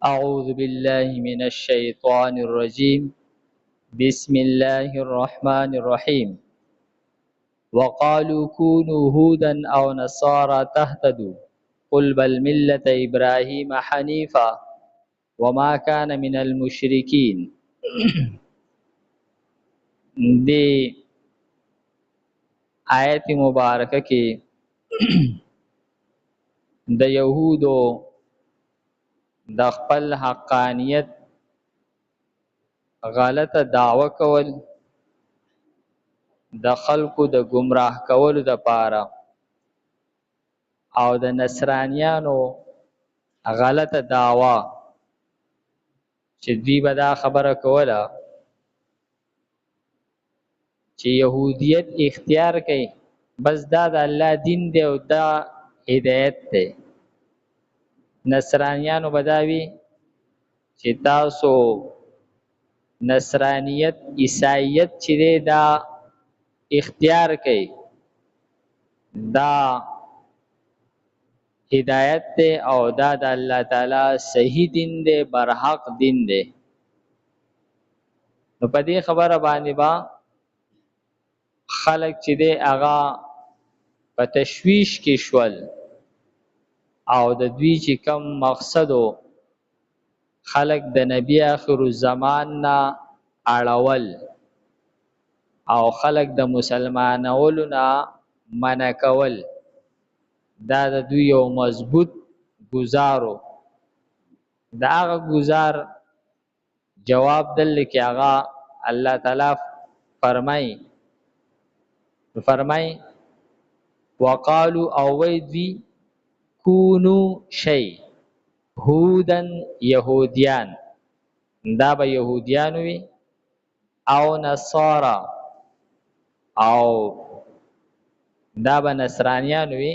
أعوذ بالله من الشيطان الرجيم. بسم الله الرحمن الرحيم. وقالوا كونوا هودا أو نصارى تهتدوا، قل بل ملة إبراهيم حنيفا وما كان من المشركين. دې آیت مبارکه کې د يهودو د خپل حقانیت غلطه دعوه کول، د خلکو د گمراه کولو د پاره، او د نصرانیانو غلطه دعوه چې دوی به دا خبره کوله چې يهودیت اختیار کړي، بس دا د الله دین دی او دا هدایت دی. نصرانیانو به دا وي چې تاسو نصرانیت، عیسائیت چې دی دا اختیار کړئ، دا هدایت دی او دا د الله تعالی صحیح دین دی، برحق دین دی. نو په دې خبره باندې با خلک چې دی هغه په تشویش کې شول، او د دوی چې کم مقصدو خلک د نبی آخر الزمان نه اړول او خلک د مسلمانولو نه منع کول، دا د دوی یو مضبوط گزارو. د هغه گزار جواب دل کې هغه الله تعالی فرمای وقالو او وی دوی کونو شی هودن یهودیان، دا به یهودیان وي، او نصارا او دا به نصرانیان وي،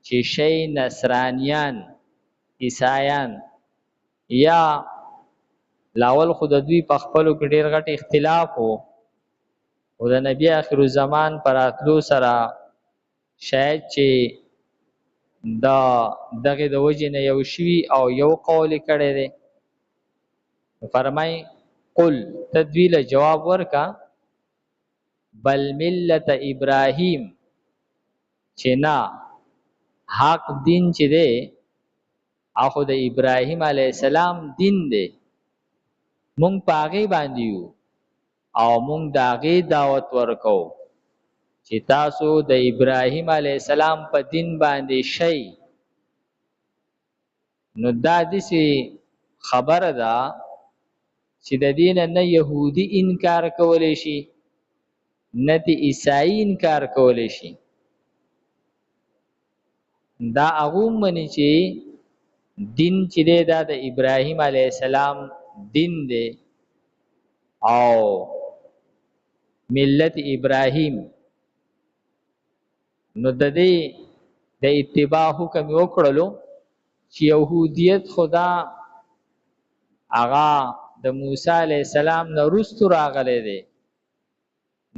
چې شی نصرانیان، عیسایان. یا لاول خو د دوی په خپلو کې ډېر غټ اختلاف وو، خو د نبی آخر الزمان پر راتلو سره شاید چې دا دغه د وجې نه یو شوي او یو قول یې کړی دی. فرمای قل، ته دوی له جواب ورکا، بل ملت ابراهیم، چې نه، حق دین چې دی هغه د ابراهیم علیه السلام دین دی، مونږ په هغې باندې یو او مونږ د هغې دعوت ورکو چې تاسو د ابراهیم علیه السلام په دین باندې شئ. نو دا داسې خبره ده چې د دې نه یهودي انکار کولی شي، نه د عیسائی انکار کولی شي. دا هغه مني چې دین چې دی دا د ابراهیم علیه السلام دین دی او ملت ابراهیم. نو د دې د اتباع حکم یې وکړلو چې یهودیت خدا هغه د موسی علیه السلام نه وروسته راغلی دی،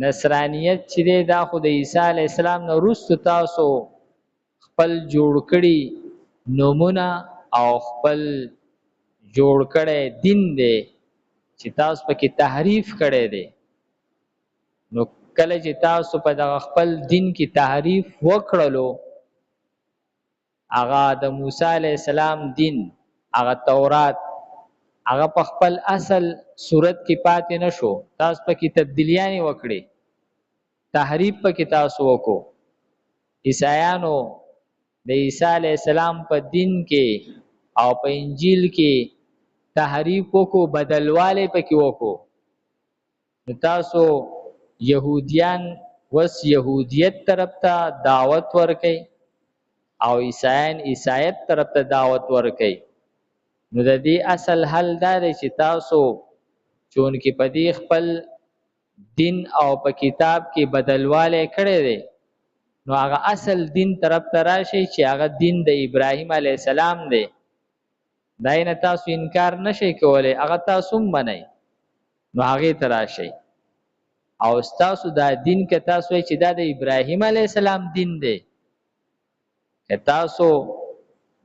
نصرانیت چې دی دا خو د عیسی علیه السلام نه وروسته تاسو خپل جوړ کړي نومونه او خپل جوړ کړی دین دی چې تاسو پکې تحریف کړی دی. نو کله چې تاسو په دغه خپل دین کې تحریف وکړلو، هغه د موسی علیه السلام دین، هغه تورات، هغه په خپل اصل صورت کې پاتې نه شو، تاسو پکې تبدیلیانې وکړې، تحریف پکې تاسو وکړو. عیسایانو د عیسی علیه السلام په دین کې او په انجیل کې تحریف وکړو، بدلوالی پکې وکړو. نو تاسو یهودیان وس یهودیت طرف ته دعوت ورکئ او عیسایان عیسایت طرف ته دعوت ورکئ. نو د دې اصل حل دا دی چې تاسو چونکې په دې خپل دین او په کتاب کې بدلوالی کړی دی، نو هغه اصل دین طرف ته راشئ چې هغه دین د ابراهیم علیه السلام دی. دا یې نه تاسو انکار نشئ کولی، هغه تاسو هم منئ، نو هغې ته راشئ. او ستاسو دا دین که تاسو وایئ چې دا د ابراهیم علیه السلام دین دی، که تاسو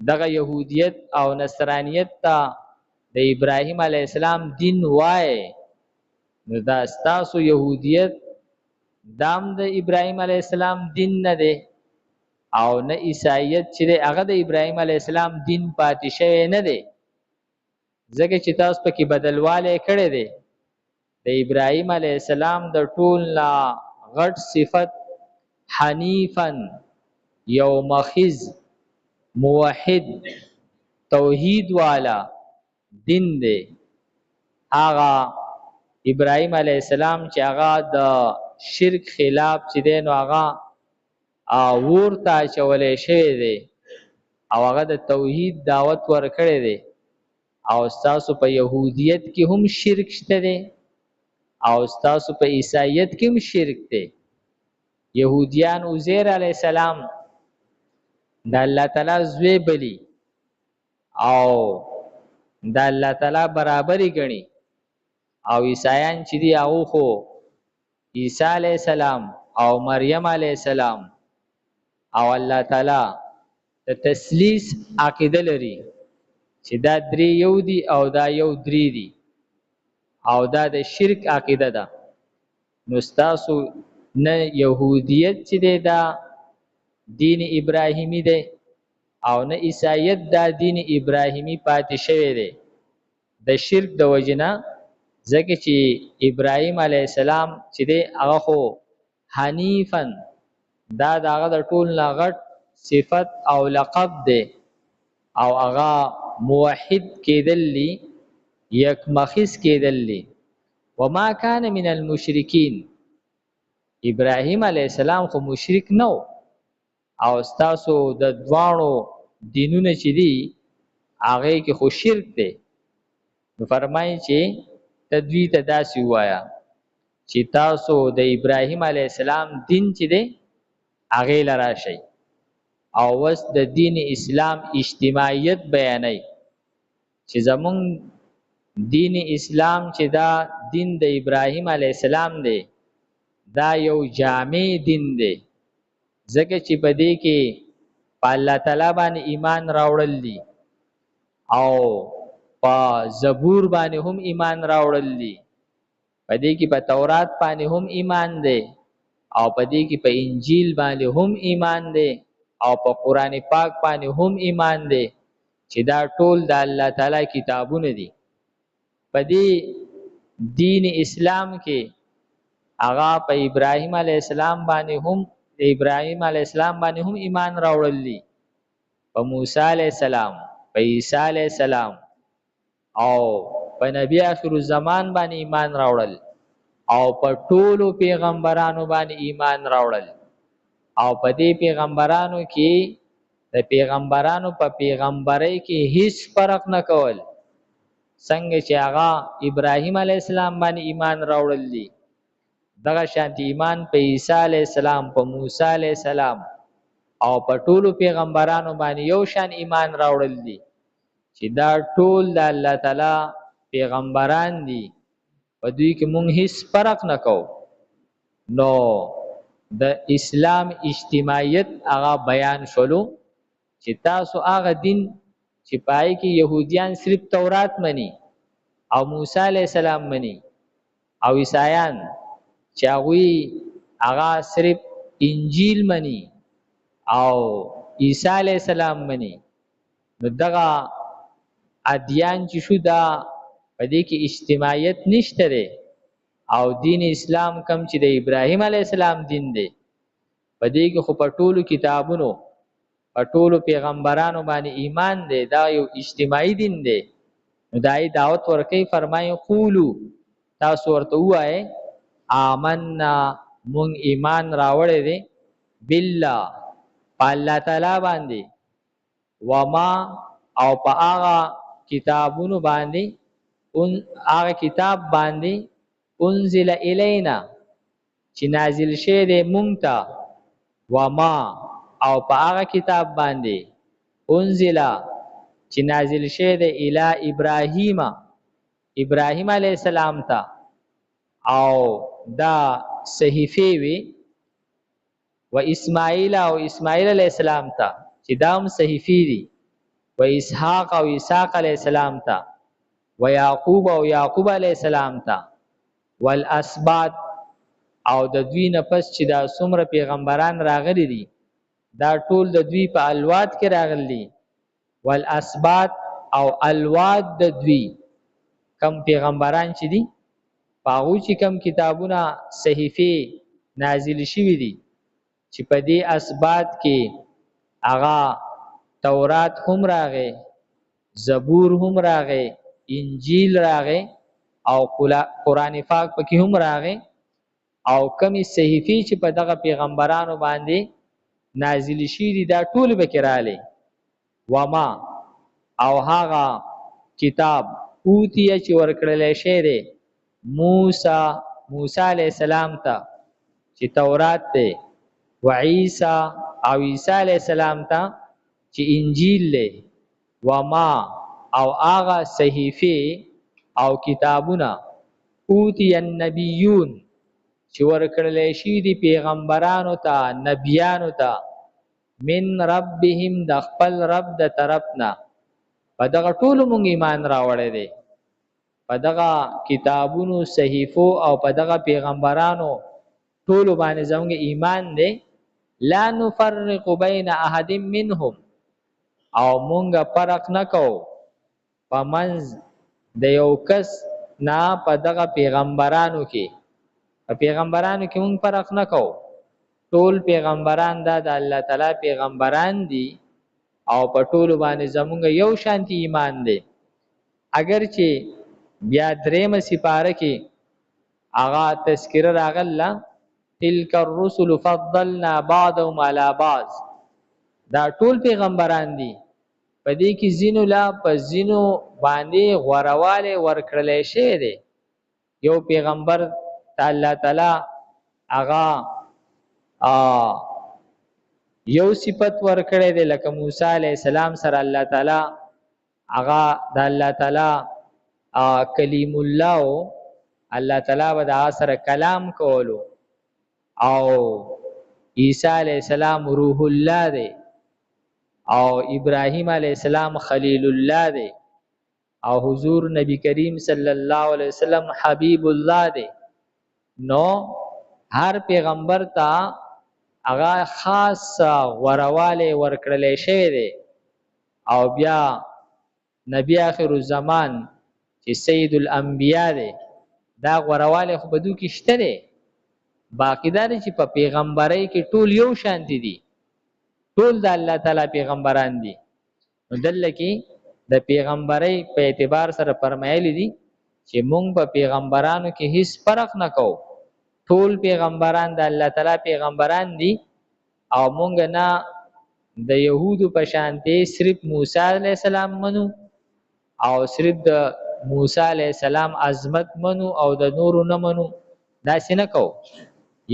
دغه یهودیت او نصرانیت ته د ابراهیم علی السلام دین وای، نو دا ستاسو يهودیت دام د ابراهیم علی السلام دین نه دی، او نه عیسایت چې دی هغه د ابراهیم علی السلام دین پاتې شوی نه دی، ځکه چې تاسو پکې بدلوالی کړی دی. د ابراهیم علی السلام د ټول نه غټ صفت حنیفا، یو مخیز موحد توحید والا دین دی. هغه ابراهیم علی السلام چې هغه د شرک خلاف چې دی نو هغه ورته اچولی شوی دی، او هغه د توحید دعوت ورکړی دی. او ستاسو په یهودیت کې هم شرک شته دی، او ستاسو په عیسایت کې هم شرک دی. یهودیان عزیر علیه السلام د الله تعالی زوی بلی او د الله تعالی برابرې ګڼي، او عیسایان چې دي هغه خو عیسی علیه السلام او مریم علیه السلام او الله تعالی د تثلیث عقیده لري چې دا درې یو دي او دا یو درې دي، او دا د شرک عقیده ده. نو ستاسو نه یهودیت چې دی دا دین ابراهیمی دی، او نه عیسایت دا دین ابراهیمی پاتې شوی دی د شرک د وجې نه، ځکه چې ابراهیم علیه السلام چې دی هغه خو حنیفا، دا د هغه د ټول نه غټ صفت او لقب دی، او هغه موحد کېدل دي، یک مخیز کېدل دي. وما کان من المشرکین، ابراهیم علیه السلام خو مشرک نه و، او ستاسو د دواړو دینونه چې دي هغې کې خو شرک دی. نو فرمایي چې ته دوی ته داسې ووایه چې تاسو د ابراهیم علیه السلام دین چې دی هغې له راشئ، او اوس د دین اسلام اجتماعیت بیانوي چې زمونږ دین اسلام چې دا دین د ابراهیم علیه السلام دی، دا یو جامع دین دی، ځکه چې په دې کې په الله تعالی باندې ایمان راوړل دي، او په زبور باندې هم ایمان راوړل دي، په دې کې په تورات باندې هم ایمان دی، او په دې کې په انجیل باندې هم ایمان دی، او په قرآن پاک باندې هم ایمان دی، چې دا ټول د الله تعالی کتابونه دي. په دې دین اسلام کې هغه په ابراهیم علیه السلام باندې هم، ابراهیم علیه السلام باندې هم ایمان راوړل دي، په موسی علیه السلام، په عیسی علیه السلام، او په نبی آخر الزمان باندې ایمان راوړل، او په ټولو پیغمبرانو باندې ایمان راوړل. او په دې پیغمبرانو کې د پیغمبرانو په پیغمبرۍ کې هیڅ فرق نه کول، څنګه چې هغه ابراهیم علیه السلام باندې ایمان راوړل دي، دغه شانتي ایمان په عیسی علیه السلام، په موسی علیه السلام، او په ټولو پیغمبرانو باندې یو شان ایمان راوړل دي، چې دا ټول د الله تعالی پیغمبران دي، په دوی کې مونږ هیڅ فرق نه کوو. نو د اسلام اجتماعیت هغه بیان شولو چې تاسو هغه دین چې پای کې یهودیان صرف تورات مني او موسی علیه السلام مني، او عیسایان چې هغوی هغه صرف انجیل مني او عیسی علیه السلام مني، نو دغه ادیان چې شو دا په دې کې اجتماعیت نشته دی. او دین اسلام کم چې د ابراهیم علیه السلام دین دی، په دې کې خو په ټولو کتابونو، په ټولو پیغمبرانو باندې ایمان دی، دا یو اجتماعي دین دی. نو دا یې دعوت ورکوي، فرمایي قولو، تاسو ورته ووایئ آمنا، مونږ ایمان راوړی دی، بالله، په الله تعالی باندې، وما، او په هغه کتابونو باندې، هغه کتاب باندې، انزل الینا، چې نازل شوی دی مونږ ته، وما، او په هغه کتاب باندې، انزل، چې نازل شوی دی الی ابراهیم، ابراهیم علیه السلام ته، او دا صحیفې وي، و اسماعیل، او اسماعیل علیه السلام ته چې دا هم صحیفې دي، و اسحاق، او اسحاق علیه السلام ته، و یعقوب او یعقوب علی السلام ته، والاسباط او د دوی نه پس چې دا څومره پیغمبران راغلي دي، دا ټول د دوی په الواد کې راغلي دي. والاسباط او الواد د دوی کم پیغمبران چې دي، په هغو چې کم کتابونه صحیفې نازل شوي دي، چې په دې اسباط کې هغه تورات هم راغی، زبور هم راغی، انجیل راغی او قرآن پاک پکې هم راغی، او کمی صحیفې چې په دغه پیغمبرانو باندې نازل شوي دي، دا ټول پکې راغلي. وما او هغه کتاب اوتیه چې ورکړلی شوی دی موسی علیه السلام ته چې تورات دی، و عیسی او عیسی علیه السلام ته چې انجیل دی، وما او هغه صحیفې او کتابونه اوتی النبیون چې ورکړلی شوي دي پیغمبرانو ته، نبیانو ته، من ربهم د خپل رب د طرف نه. په دغه ټولو مونږ ایمان راوړی دی، په دغه کتابونو، صحیفو او په دغه پیغمبرانو ټولو باندې زمونږ ایمان دی. لا نفرق بین احد منهم، او مونږ فرق نه کوو په منځ د یو کس نه په دغه پیغمبرانو کې. په پیغمبرانو کې مونږ فرق نه کوو، ټول پیغمبران دا د الله تعالی پیغمبران دي او په ټولو باندې زمونږ یو شانتي ایمان دی. اگر چې بیا درېیمه سپاره کې هغه تذکره راغله، تلک الرسل فضلنا بعضهم علی بعض، دا ټول پیغمبران دي، په دې کې ځینو لا په ځینو باندې غورهوالی ورکړلی شوی دی. یو پیغمبر ته الله تعالی هغه یو صفت ورکړی دی، لکه موسی علیه السلام سره الله تعالی هغه د الله تعالی کلیم الله، الله تعالی به د هغه سره کلام کولو، او عیسی علیه السلام روح الله دی، او ابراهیم علیه السلام خلیل الله دی، او حضور نبی کریم صلی الله علیه وسلم حبیب الله دی. نو هر پیغمبر ته هغه خاص غورهوالی ورکړلی شوی دی. او بیا نبی آخر الزمان چې سید الانبیا دی، دا غورهوالی خو په دوی کې شته دی. باقي دا دی چې په پیغمبرۍ کې ټول یو شانتي دي، ټول د الله تعالی پیغمبران دي. نو دلته کې د پیغمبرۍ په اعتبار سره فرمایلی دي چې مونږ په پیغمبرانو کې هیڅ فرق نه کوو، ټول پیغمبران د الله تعالی پیغمبران دي، او مونږ نه د یهودو په شانتې صرف موسی علیه السلام منو او صرف د موسی علیه السلام عظمت منو او د نورو نه منو، داسې نه کوو.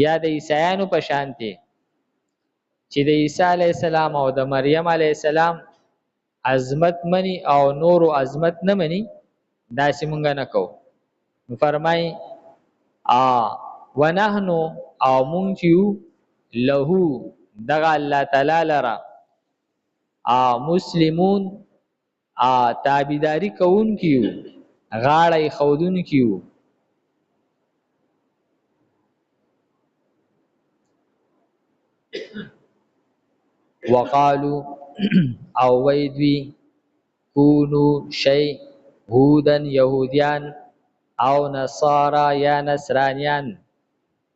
یا د عیسایانو په شانتې چې د عیسی علیه السلام او د مریم علیه السلام عظمت مني او نورو عظمت نه مني، داسې مونږ نه کوو. نو فرمایي ونحنو او مونږ چې یو له دغه الله تعالی لره مسلمون تابعداري کوونکي یو، غاړه یې ښودونکي یو. وقالو او وی دوی کونو شی هودن یهودیان او نصارا یا نصرانیان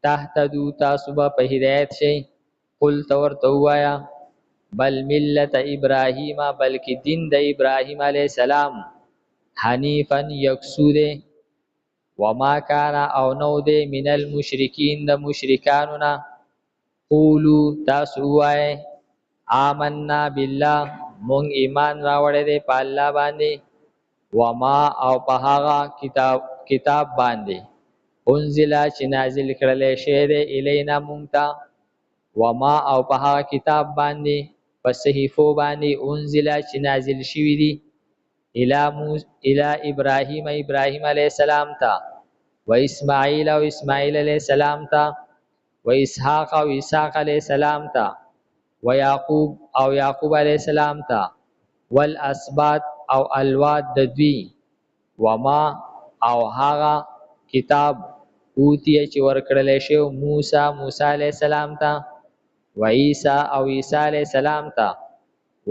تهتدو تاسو به په هدایت شئ. قل ته ورته ووایه بل ملت ابراهیم، بلکې دین د ابراهیم علیه السلام حنیفا یکسو دی، وما کان او نو دی من المشرکین د مشرکانو نه. قولو تاسو ووایئ آمنا بالله، مونږ ایمان راوړی دی په الله باندې، وما او په هغه کتاب باندې انزل چې نازل کړلی شوی دی الینا مونږ ته، وما او په هغه کتاب باندې په صحیفو باندې انزل چې نازل شوي دي الی ابراهیم، ابراهیم علیه السلام ته، و اسماعیل او اسماعیل علیه السلام ته، و اسحاق او اسحاق علیه السلام ته، و یعقوب او یعقوب علیه السلام ته، والاسباط او الواد د دوی، وما او هغه کتاب اوتی چې ورکړل شو موسی موسی علی السلام ته، و عیسی او عیسی علی السلام ته،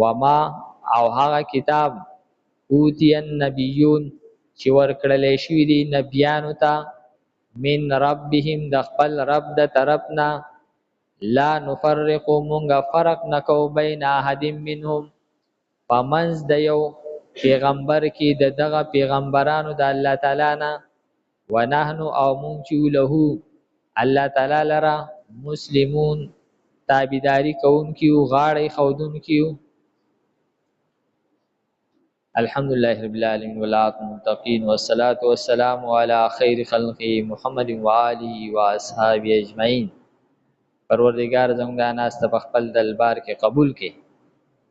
وما او هغه کتاب اوتی النبیون چې ورکړل شوی دی نبیانو ته، من ربهم د خپل رب د طرفنا، لا نفرق مونږه فرق نکو بین احد منهم پمنځ د یو پیغمبر کې د دغه پیغمبرانو د الله تعالی نه، ونحن او مونږ چې له الله تعالی لره مسلمون تابعداري کوونکي یو، غاړه ایښودونکي یو. الحمد لله رب العالمين والعاقبة للمتقين والصلاة والسلام على خير خلقه محمد وآله وأصحابه أجمعين. پروردګار زموږ دا ناسته په خپل دربار کې قبول کړي.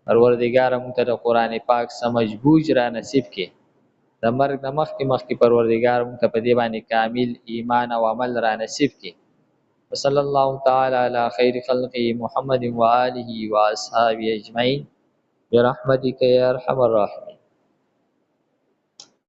پروردګار موږ ته د قرآن پاک سمجھ بوج را نصیب کړي. د مرګ نه مخکې مخکې پروردګار موږ ته په دې باندې کامل ایمان او عمل را نصیب کړي. وصلی الله تعالی علی خیر خلقه محمد وآله وأصحابه أجمعين برحمتك يا أرحم الراحمين.